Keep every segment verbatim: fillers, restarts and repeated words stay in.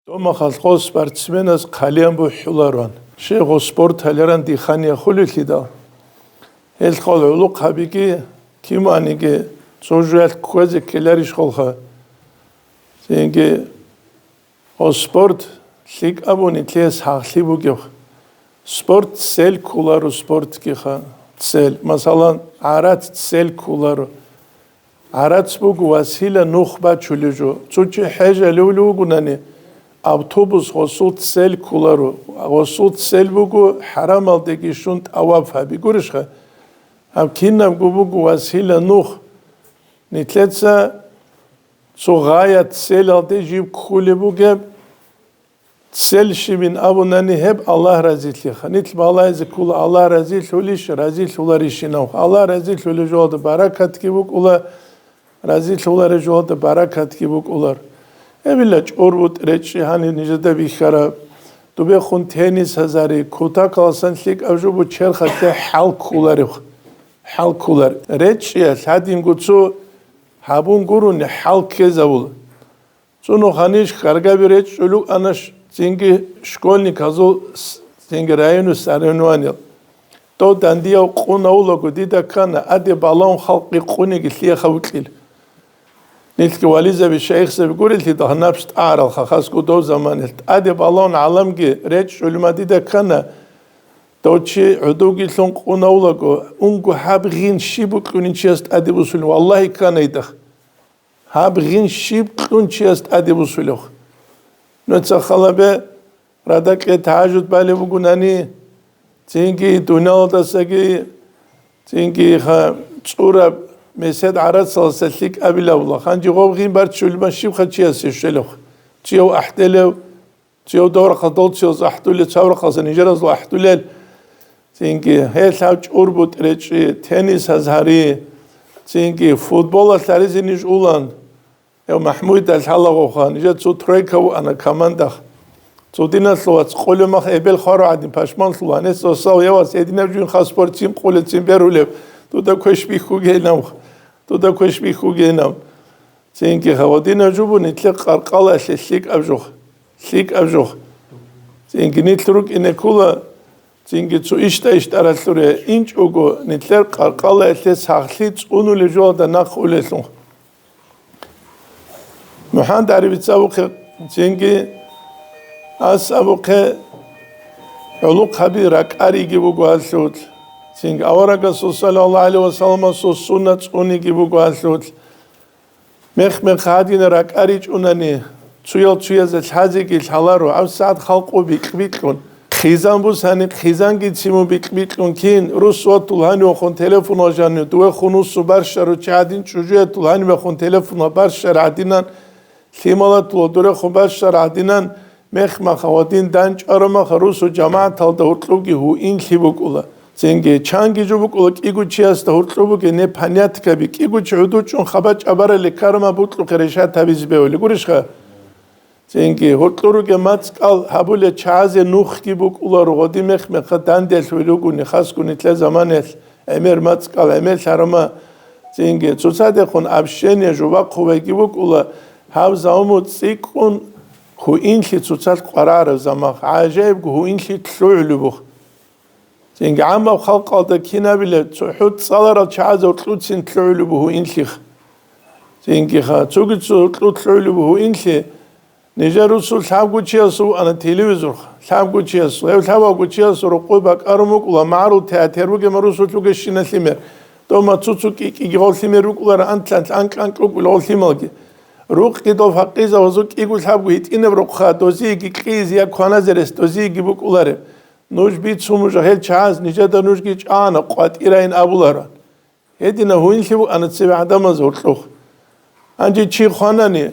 Гьомахалъ гъо спортсменас хъалиян бухӀулароан, щай гъо спорт гьаларан дихъани яхъулелъидал. Гьелъ хъал гӀулухъ гьабиги, киманиги цо жуялъ кквезе ккеларищ холха? Цинги гъо спорт лъикӀабуни лъес гьагълъи бугев. Спорт цель кколаро, спортгиха цель. Масалан, гӀарац цель кколаро. ГӀарац буго васила нух бачулев жо. Цо чи хӀежалев вугунани, автобус гъосул цель кколаро. Гъосул цель буго хӀарамалдеги щун тӀаваф гьаби, гурищха? Гьаб кинабго буго васила нух. Нилъеца цо гъаят целалде жиб кколеб бугеб, цель щибин абунани, гьеб Аллагь разилъиха. Нилъ балайзе ккола Аллагь разилъулищ, разилъуларищинав. Аллагь разилъулев жоялда баракатги букӀула, разилъуларев жоялда баракатги букӀулар. Гьебила чӀурбутӀ речӀчӀи гьаниб нижеда бихьараб. Дубехун теннис гьазари, кутакаласан лъикӀаб жо бу черхалъе хӀал кколарев. ХӀал кколар. РечӀчӀиялъ гьадинго цо гьабун гурони хӀал ккезавула. Цо нуханищ хьаргаби речӀчӀулев анаш цинги школьниказул с-, цинги району соревнованиял. Дов дандияв къунавулаго дида ккана, аде балагьун халкъги къуниги лъиеха вукьил. Нилъги вализаби, шайихзаби гурелъидал гьанабщ тӀагӀаралха, хасго дов заманалъ. ТӀаде балагьун гӀаламги речӀчӀулима дида ккана, дов чи гӀодовги лъун къунавулаго, унго гьаб гъин щиб букьунин чияс тӀаде бусулин, валлагьи, кканайдах. Гьаб гъин щиб кьун чияс тӀаде бусулев? Нуца халабе радакье тагьажуд балеб бугунани, цинги дуниялалдасаги, цинги ха цӀураб месед гӀарацалдаса лъикӀабилавла. Гьанже гъоб гъин барччулеб щибха чиясе щвелев? Чияв ахӀделев? Цев дов рахъалъ дол цеваз ахӀдулел, цав рахъалъа нижеразул ахӀдулел, цинги гьел гьав чӀурбутӀ речӀчӀи, теннис гьазари, цинги футболалъ гьаризе ниж улан. Гьев МахӀмудида лъалагъоха, нижер цо тройка вуана командах. Цо диналъул вац къулев мах эбел хварав гӀадин пашманлъула, гьанес ва сав явас гьединаб жугьин хас спортцин къулецин берулев, дуда квеш бихьугейнав, дуда квеш бихьугейнав. Цинги гьавадинаб жо бу нилъер къаркъалаялъе лъикӀаб жо, лъикӀаб жо. Цинги нилъ рукӀине ккола, цинги цо ишта-иштаралъуре инчӀого нилъер къаркъалаялъе сахлъи цӀунулеб жоялда нахъ улелъул. МухӀаммад гӀарибица абухъе, цинги ас абухъе гӀолохъаби ракӀариги буго гьалъул, цинги аварагасул саллаллагьу гӀалайгьи вассаламасул суннат цӀуниги буго гьалъул. Мех-мех гьадина ракӀаричӀунани, цуял-цуязда лъазеги лъаларо, гьабсагӀат халкъу бикь-бикьун. Хъизан бусани, хъизанги циму бикь-бикьун кин, рус ватул гьанивахун телефон важани, дуе хунусу барщару чи гьадин чӀужуятул гьанивахун телефон ва барщар гьадинан, лъималатул ва дурехун барщар гьадинан, Мех-маха ва дин данчӀарамаха русу жамагӀаталда гьоркьобги гьуинлъи букӀула. Цинги чанги жо букӀула кӀиго чиясда гьоркьоб бугеб непоняткаби, кӀиго чи гӀодов чӀун хабар чӀабарали карама букьухъе решать гьабизе бегьули гурищха? Цинги гьоркьор ругеб мацӀкӀал гьабулел чагӀазе нухги букӀуларо, гъоди мех-меха данделъ вилугуни, хасго нилъер заманаялъ гӀемер мацӀкӀал, гӀемер лъарама. Цинги цоцадехун общение жубахъувайги букӀула, гьаб замуму цӀикӀкӀун гьуинлъи цоцалъ къварараб замах, гӀажаибго гьуинлъи лъугӀулеб бух. Цинги гӀаммаб халкъалда кинабила цохӀо цӀаларал чагӀазул кьуцин лъугӀулеб буго гьуинлъих. Цинги ха, цоги цо кьу лъугӀулеб буго гьуинлъи, нижер русул лъабго чиясул вукӀана телевизорха, лъабго чиясул, гьев лъабавго чиясул рокъой бакӀарун букӀула, магӀарул театр бугема русулъ бугещина лъимер. Дома цо-цо кӀи-кӀиги гъов лъимер букӀулара, анлъ-анлъ, анкь-анкь букӀула гъов лъималги. Рукъги дов гьакъизавазул кӀиго лъабго гьитӀинаб рокъха, дозиеги кьизе я кваназе рес дозиеги букӀулареб. Нуж бицун нуж гьел чагӀаз, нижеда нужги чӀана къватӀирайин абуларо. Гьедина гьуинлъи букӀана цебе гӀадамаз гьоркьох. Гьанже чи хванани,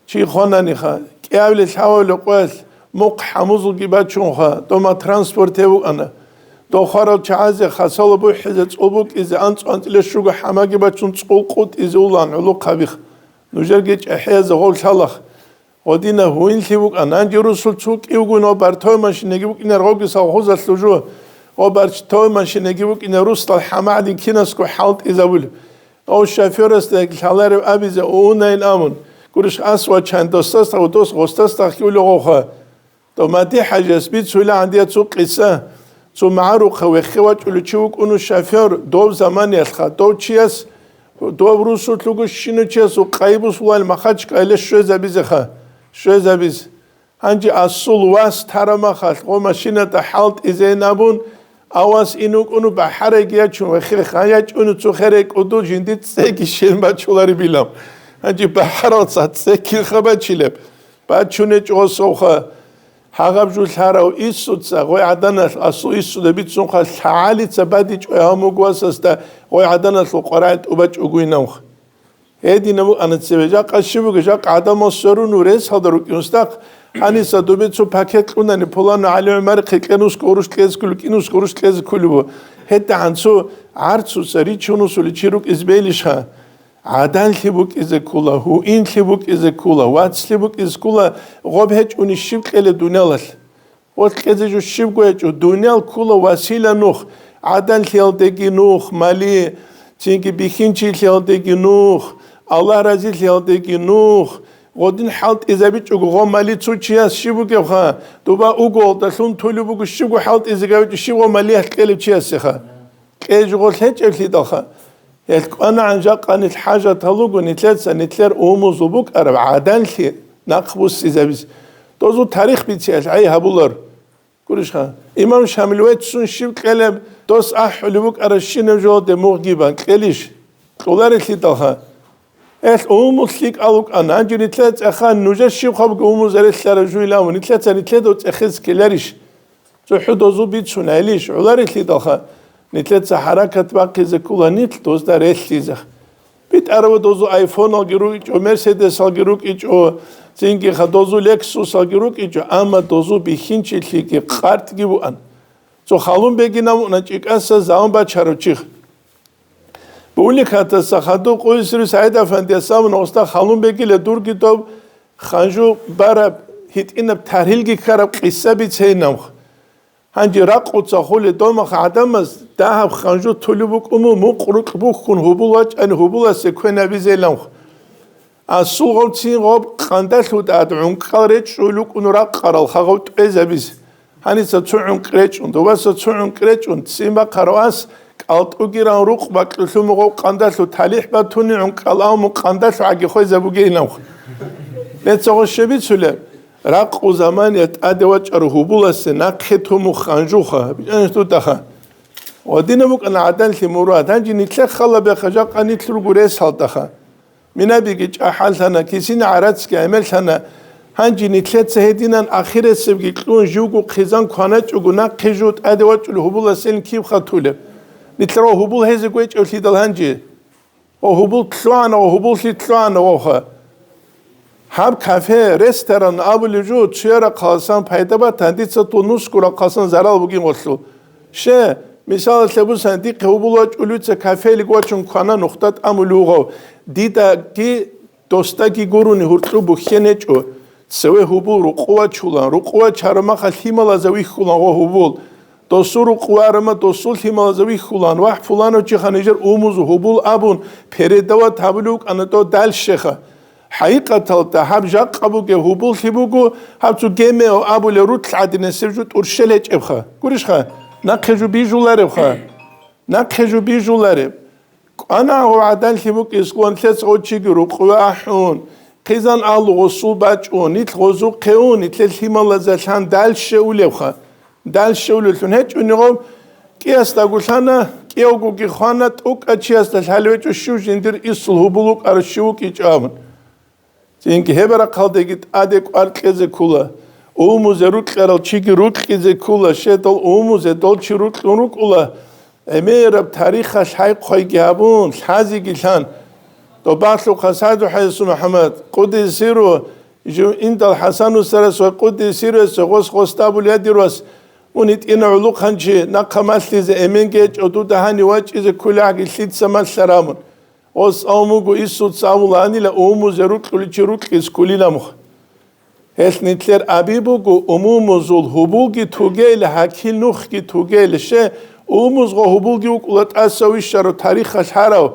чи хвананиха, кӀиабилеб лъабабилеб къоялъ мухъ хӀамузулги бачунха, дома транспорт гьев вукӀана. Дов хварал чагӀазе хасало бухӀизе, цӀул букӀизе, анцӀ-анцӀила щуго хӀамаги бачун цӀул къутӀизе улан гӀолохъабих. Нужерги чӀахӀиязе гъов лъалах. Гъодина гьуинлъи букӀан. Гьанже русул цо кӀиявгун ва бартове машинаги букӀинар гъоги совхозалъул жо. Ва бартове машинаги букӀинар русдал хӀамагӀдин кинасго хӀалтӀизабулеб. Ва шофёрасда лъаларев абизе унайин абун, Гурищ, Асвачан досдасда ва дос гъосдасда хьулев гъовха. Дов Мади-хӀажияс бицула гьандия цо къиса. Цо магӀарухъа вехе вачӀулев чи вукӀуну шофер, дов заманиялъха. Дов чияс, дов русулъ вуго щинав чияс укъайбус вугьал Махачкъалалде щвезабизеха, щвезабизе. Гьанже асул вас тарамахалъ гъо машината хӀалтӀизейин абун, авас ин вукӀуну бахӀарайги ячун вехе, хай ячӀуну цо херай кӀуду жинди цӀеги щел бачуларебилан. Гьанже бахӀаралца цӀе килха бачилеб? БачунечӀо гъосовха. Гьагъаб жо лъарав Иссуца гъой гӀаданалъ асул Иссуда бицунха лъагӀалица бадичӀо гьав муг васасда гъой гӀаданалъул къварагӀи тӀубачӀого инавха. Гьединаб букӀана цеве. Жакъа щиб буго, жакъа гӀадамал сверун ресалда рукӀин устахъ, гьаниса дубе цо пакет кьунани, пулану ГӀали ГӀумарихъе кьенусго гъурущ кьезе кколев, кӀинусго гъурущ кьезе кколев ву. ГьедигӀан цо гӀарцуса ричун усулев чи рукӀизе бегьилищха? ГӀаданлъи букӀизе ккола, гьуинлъи букӀизе ккола, вацлъи букӀизе ккола, гъоб гьечӀони щиб кьелеб дуниялалъ? Гъолъ кьезе жо щибго гьечӀо, дуниял ккола васила нух, гӀаданлъиялдеги нух, мали, цинги бихьинчилъиялдеги нух, Аллагь разилъиялдеги нух. Гъодин хӀалтӀизабичӀого гъо мали цо чияс щиб бугебха, дуба уголалдалъун тулеб буго, щибго хӀалтӀизегавичӀо, щиб гъо малиялъ кьелеб чиясеха? Кьей жо гъолъ гьечӀеблъидалха. Гьелъ кӀванагӀан жакъа нилъ хӀажатал руго, нилъеца нилъер умумузул букӀараб гӀаданлъи нахъ буссизабизе. Дозул тарих бициялъ гӀей гьабулар. Гурищха, имам Шамил веццун щиб кьелеб, дос ахӀулеб букӀараб щинаб жоялде мугъги бан кьелищ? Кьоларелъидалха. Гьелъ умумул лъикӀал вукӀана, гьанже нилъеда цӀеха нужер щиб хабги умумузарелъараб жуйилан, нилъеца нилъеда цӀехез ккеларищ? ЦохӀо дозу бицун гьелищ, гӀоларелъидалха, нилъеца хӀаракат бахъизе ккола нилъ дозда релълъизе. БитӀарав дозу айфоналги рукӀичӀо, мерседесалги рукӀичӀо, цинги ха дозу лексусалги рукӀичӀо, амма дозу бихьинчилъиги къартӀги буан. Цо халун бегинав муъна чӀикӀаса заман бачарав чихъ. Бууликатаса хадуб къуйсру СагӀид-афандияс абуна, уста, халун бегила дурги доб ханжу бараб, гьитӀинаб тархӀилги ккараб къиса бицейинавх. Гьанже ракъуца хули домах гӀадамаз дагьаб ханжу тулеб букӀуму мукъ рукь бухьун гьубул вачӀани гьубуласе квен абизейилавх. Асул гъав цин гъоб къандалъ вутӀад гӀункъал речӀчӀул рукӀун ракъарал хагъав тӀвезабиз. Гьаниса цо гӀункъ речӀун, дубаса цо гӀункъ речӀун, цин бахъарав ас кӀалтӀуги ран рукъ бакьулъумугъав къандалъу талихӀ батуни гӀункъал авму къандалъу гӀаги хвезабугейилавх. Нецагъо щебицулеб, ракъу замания тӀаде вачӀару гьубуласе нахъе туму ханжуха, бичӀанищ дутаха. Ва дина букӀана гӀаданлъи мурад, гьанже нилъер хала беха жакъа нилъ руго рес гьалтаха. Минабиги чӀахӀаллъана, кисина гӀарацги гӀемерлъана. Гьанже нилъеца гьединан ахиресебги кьун живго хъизан кваначӀого нахъе жо тӀаде вачӀулев гьубуласел киб хатулеб? Нилъер ва гьубул гьезе гвечӀевлъидал гьанже. Ва гьубул лъугӀана, ва гьубуллъи лъугӀана, ваха. Гьаб кафе, ресторан абулев жо, цуяра хъаласан пайда батан, дица ту нусгура хъаласан зарал бугин гъолъул. Ще, мисалалъе бусан, дихъе гьубул вачӀулевица кафелиг вачун квана нухда тӀамулев вугъав. Дидаги досдаги гурони гьуркьу бухьен гьечӀо. Цеве гьубул рукъу вачулан, рукъу вачарамаха лъималаза вихьулан гъо гьубул. Досул рукъу варама досул лъималаза вихьулан, вагь, пуланав чиха нижер умузу гьубул абун, передават гьабулев вукӀана дов дальшеха. ХӀакъикъаталда гьаб жакъа бугев гьубуллъи буго, гьаб цо гемео абулев рулъ гӀадинасеб жо тӀурщел гьечӀебха. Гурищха, нахъе жо бижуларебха. Нахъе жо бижулареб. КӀванагӀо гӀадалъи букӀискӀун лъецӀ гъочиги рукъуве ахӀун, хъизан алу гъосул бачӀун, нилъ гъозухъе ун, нилъер лъималазалъан дальше улевха. Дальше улевлъун гьечӀони гъов, кӀиясдагулъана, кӀиявгоги хвана, тӀукӀа чиясда лъалевечӀо щив жиндир исул гьубул вукӀарав щив вукӀичӀо абун. Цинги гьеб рахъалдеги тӀаде кӀвар кьезе ккола, умузе рукьарал чиги рукьизе ккола, щедал умузе дол чи рукьун рукӀула, гӀемераб тарихалъ хӀай-хъвайги гьабун, лъазеги лъан. Добалъухъа Саду ХӀайсу МухӀаммад, къуддиса сирругьу, жив индал ХӀасан устарас ва къуддиса сирругьу гъос гъосда абулеб дир вас, мун гьитӀина гӀулухъанчи, нахъа малъизе эменги гьечӀо, дуда гьанив вачӀизе кколеб гӀаги лъица малъарабун. Гъос авмуго исуца авуланила умузе рукьуличи рукьис ккулила мух. Гьелъ нилъер аби буго умумузул гьубулги тугейли, гьакил нухги тугейли. Ще, умузго гьубулги вукӀула тӀаса вищарав тарихалъ гьарав,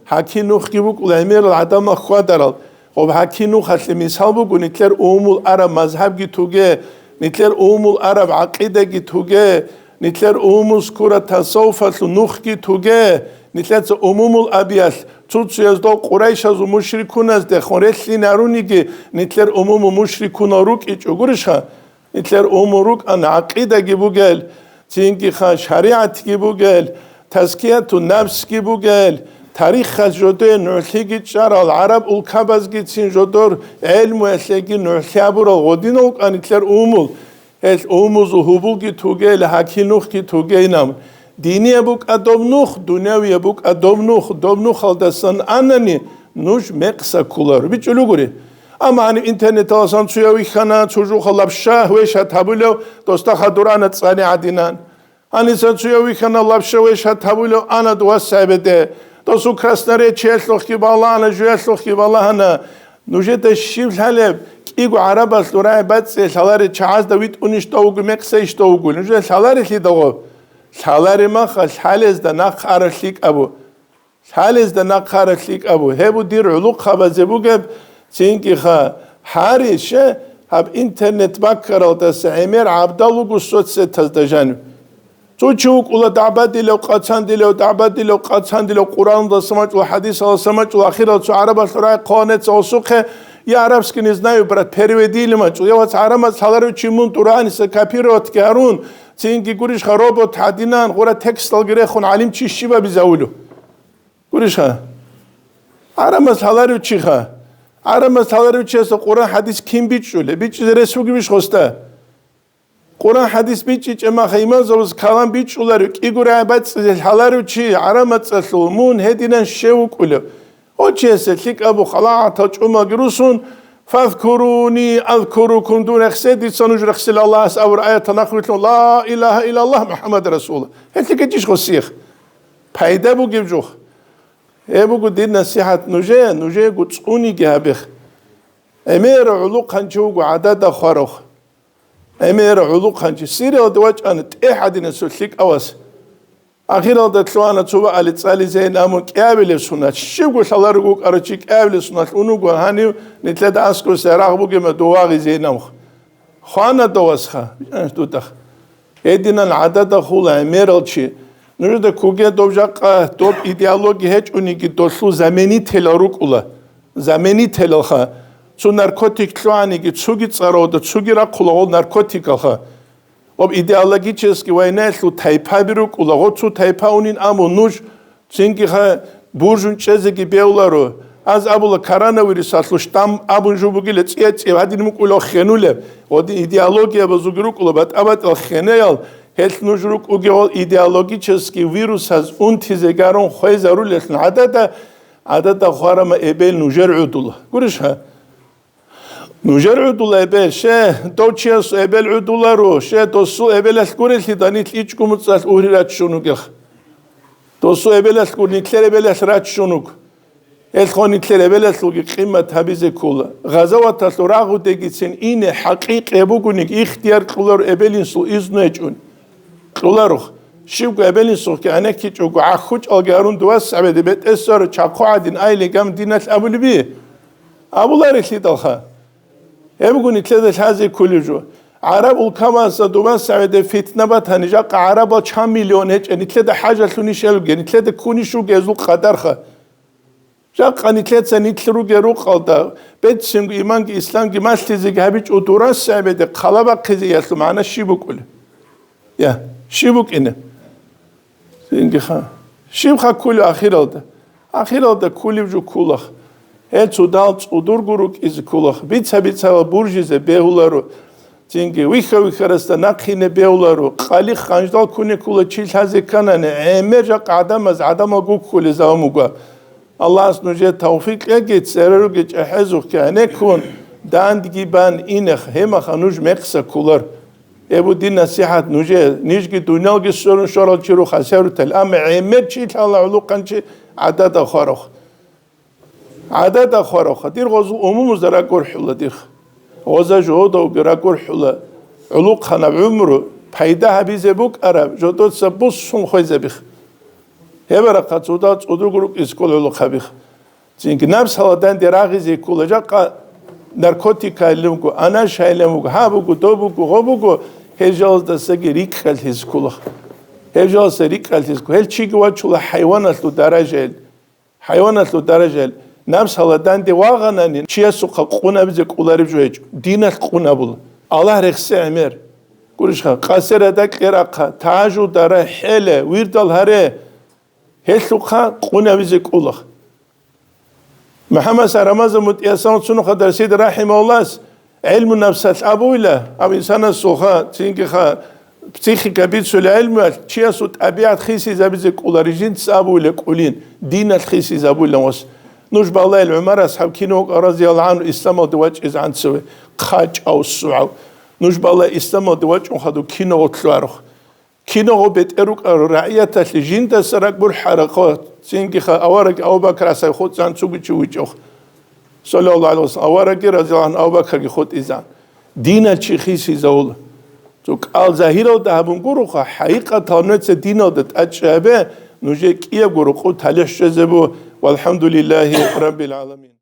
гьакил нухги букӀула гӀемерал гӀадамал хьвадарал. Гъоб гьаки нухалъе мисал буго, нилъер умумул араб мазгьабги туге, нилъер умумул араб гӀакъидаги туге, нилъер умумус ккураб тасаввуфалъул нухги туге, нилъеца умумул абиялъ цуцуяздал къурайшазул мушрикуназдехун релълъинаруниги, нилъер умумул мушрикунал рукӀичӀо гурищха? Нилъер умумул рукӀана гӀакъидаги бугел, цинги ха шаригӀатги бугел, тазкияту нафсги бугел, тарихалъ жодое нугӀлъиги чӀарал гӀараб улкабазгицин жодор гӀелмуялъеги нугӀлъи гьабурал гъодинал рукӀана нилъер умумул. Гьел умумузул гьубулги тугел, гьаки нухги тугейнаб. Динияб букӀа доб нух, дунявияб букӀа доб нух, доб нухалдасан анани, нуж мекъса кколаро. БичӀчӀулугури. Амма гьаниб интернеталасан цуяв вихьана, цо жуха лапша вешат гьабулев, досда хадур ана цӀани гӀадинан. Гьаниса цуяв вихьана лапша вешат гьабулев ана дувас гьабиде. Досул красноречиялъухъги балагьана, жуялъухъги балагьана. Нужеда щиб лъалеб, кӀиго гӀарабалъ урагӀи бацӀцӀи лъаларе чагӀазда витӀунищ дов вуго, мекъсайищ дов вуго? Нужеда лъаларелъидал гъо? Лъаларе маха, лъалезда нахъ араб лъикӀабу. Лъалезда нахъ араб лъикӀабу. Гьебу дир гӀулухъабазе бугеб, цинги ха, гьари, ще, гьаб интернет баккаралдаса гӀемер гӀабдал вуго соцсетазда жанив. Цо чи вукӀула дагӀбадилев, къацандилев, дагӀбадилев, къацандилев, Къуръаналдаса мачӀула, хӀадисалдаса мачӀула, ахирал цо гӀарабалъ рагӀи хъванеца гъосухъе, я арабский не знаю, брат, переведили мачӀула, я вац гӀарамаз лъаларев чи мун тӀураниса копироватги гьарун, цинги гурищха робот гьадинан, гъура тексталги рехун гӀалим чи щиб абизавулев? Гурищха? ГӀарамаз лъаларев чиха? ГӀарамаз лъаларев чияса Къуръан хӀадис кин бичӀчӀулеб? БичӀчӀизе рес вугевищ гъосда? Къуръан хӀадис бичӀчӀичӀеб маха имамзабаз калам бичӀчӀуларев, кӀиго рагӀи бацӀцӀизе лъаларев чи гӀарамацӀалъул мун гьединан щев вукӀулев? Гьочиясе лъикӀабу халатал чӀумалги русун, «Фазкуруни азкурукум», дун рехсе, дица нуж рехсила Аллагьас абур аятал нахъвилълъун, «Ла илагьа иллаллагь, МухӀаммад расулуллагь». ГьелъикъичӀищ гъосиех? Пайда бугеб жух. Гьеб буго дир насихӀат нужее, нужеего цӀуниги гьабех. ГӀемерав гӀулухъанчи вуго гӀадада хварав. ГӀемерав гӀулухъанчи Сириялда вачӀана тӀехь гьадинасул лъикӀавас. Ахиралда лъугьана цо ваали цӀализе, амун кӀиабилеб сунат, щибго лъаларого вукӀарав чи кӀиабилеб суналъ ун вуго гьанив, нилъеда аскӀоса рагъ бугеб мадугь вагъизе инамха. Хвана довасха, дудах. Гьединан гӀадада хула гӀемерал чи. Нужеда куге доб жакъа, доб идеология гьечӀониги долъул заменителал рукӀула. Заменителалха. Цо наркотик лъугьаниги, цоги цӀаравда, цоги рахъула гъол наркотикалха. Об идеологический войнаялъул тайпаби рукӀула, гъо цо тайпа унин аму нуж, цинги ха буржун чӀезеги бевларо. Аз абула, коронавирусалъул штамм абун жо бугила, цӀия-цӀия гьадин мукӀула хенулеб, гъодин идеологиябазулги рукӀула батӀа-батӀал хенаял, гьелъ нуж рукӀуги гъол идеологический вирусаз унтизе гарун хвезарулелъун гӀадада, гӀадада хварама эбел нужер гӀудула. Гурищ гьа? Нужер гӀудул эбел, ще, дов чияс эбел гӀудуларо, ще, досул эбелалъ гурелъидал нилъ ичӀго муцӀалъ угьри раччун вугелха. Досул эбелалъ гур, нилъер эбелалъ раччун вуго. Гьелъго нилъер эбелалъулги къимат гьабизе ккола. Гъазаваталъул рагъудегицин ине хӀакъикъи бугониги ихтияр кьоларо эбел-инсул изну гьечӀун. Кьоларо. Щибго эбел-инсухъги гӀенеккичӀого гӀахьучӀалги гьарун дувас гӀебеде бетӀесаро чахъу гӀадин айилигам диналъ абулеби? Абуларелъидалха. Гьеб буго нилъеда лъазе кколев жо. ГӀараб улкабазда дубан сагӀиде фитна батани, жакъа гӀарабал чан миллион гьечӀеб, нилъеда хӀажалъунищ гьелуге, нилъеда ккунищ вугезул къадарха. Жакъа нилъеца нилъ ругел рукъалда, беццинго иманги исламги малъизеги гьабичӀо дуран сагӀиде хъалабахъизе ялъу магӀна щиб букӀулеб? Я, щиб букӀине? Цинги ха. Щиб ха ккулев ахиралда? Ахиралда ккулев жо ккулах. Гьел цудал цӀудурго рукӀизе ккулах. Бица-бицала буржизе бегьуларо. Цинги вихьа-вихьарасда нахъине бегьуларо. Къали ханждал ккуне ккула чи лъазе кканани, гӀемер жакъа гӀадамаз гӀадамал гуккулезавун буго. Аллагьас нужее тавфикъ кьеги, цере руги чӀахӀезухъги гӀенеккун, дандги бан инех, гьемаха нуж мекъса ккулар. Эбу дин насихӀат нужее, нижги дуниялги сверун щварал чи руха сарутал, амма гӀемер чи лъала гӀулухъанчи гӀадада хварах. ГӀадада хварах. Дир гъозул умумузда ракӀурхӀула дир. Гъоза жодавги ракӀурхӀула. ГӀулухъанаб гӀумру пайда гьабизе букӀараб жодоца буссун хвезабих. Гьебарахъа цуда цӀудуг рукӀискӀул гӀулухъабих. Цинги напс гьаладанде рагъизе ккола, жакъа наркотик гьайилан вуго, анаш гьайилан вуго, гьаб буго, доб буго, гъоб буго, гьел жалаздасаги рикӀкӀалъизе ккола. Гьел жаласа рикӀкӀалъизе ккола. Гьел чиги вачула хӀайваналъул даражаялъ. ХӀайваналъул даражаялъ. Напс гьаладанде вагъанани, чиясухъа къунабизе кӀолареб жо гьечӀо. Диналъ къунабула. Аллагь рехсе гӀемер. Гурищха, къасирадакь рахъа, тажу дара хӀеле, вирдал гьаре. Гьелъухъа къунабизе кӀола. МухӀаммад Рамазан МутӀиясал цунухъа дарсида рахӀимагьуллас гӀилму напсалъ абуйла, аб инсанасулха, цинги ха, психика бицула гӀилмуялъ, чиясул тӀабигӀат хисизабизе кӀолари жинца абуйла кӀулин, диналъ хисизабуйла вас. Нуж балайил ГӀумар асхӀаб кинав вукӀа, разияллагьу гӀангьу, исламалде вачӀизегӀан цеве, хъачӀав сугӀав. Нуж балай исламалде вачӀун хадув кинав лъугьарухъ. Киного бетӀер рукӀарал рагӀияталъе жиндаса ракӀ бурхӀарахъо, цинги ха авараг Абу Бакр асай хутӀзан цуги чи вичӀохъ. Саллаллагьу гӀалайгьи ва саллам, аварагги, разияллагьу гӀангьу, Абу Бакрги хутӀизан. Диналъ чи хисизавула. Цо кӀал загьиралда гьабун гуроха, хӀакъикъатал нуца диналда тӀачӀи гьабе, нужее кӀиябго рокъов талихӀ щвезабу. ВалхӀамдулиллагьи раббил гӀаламин.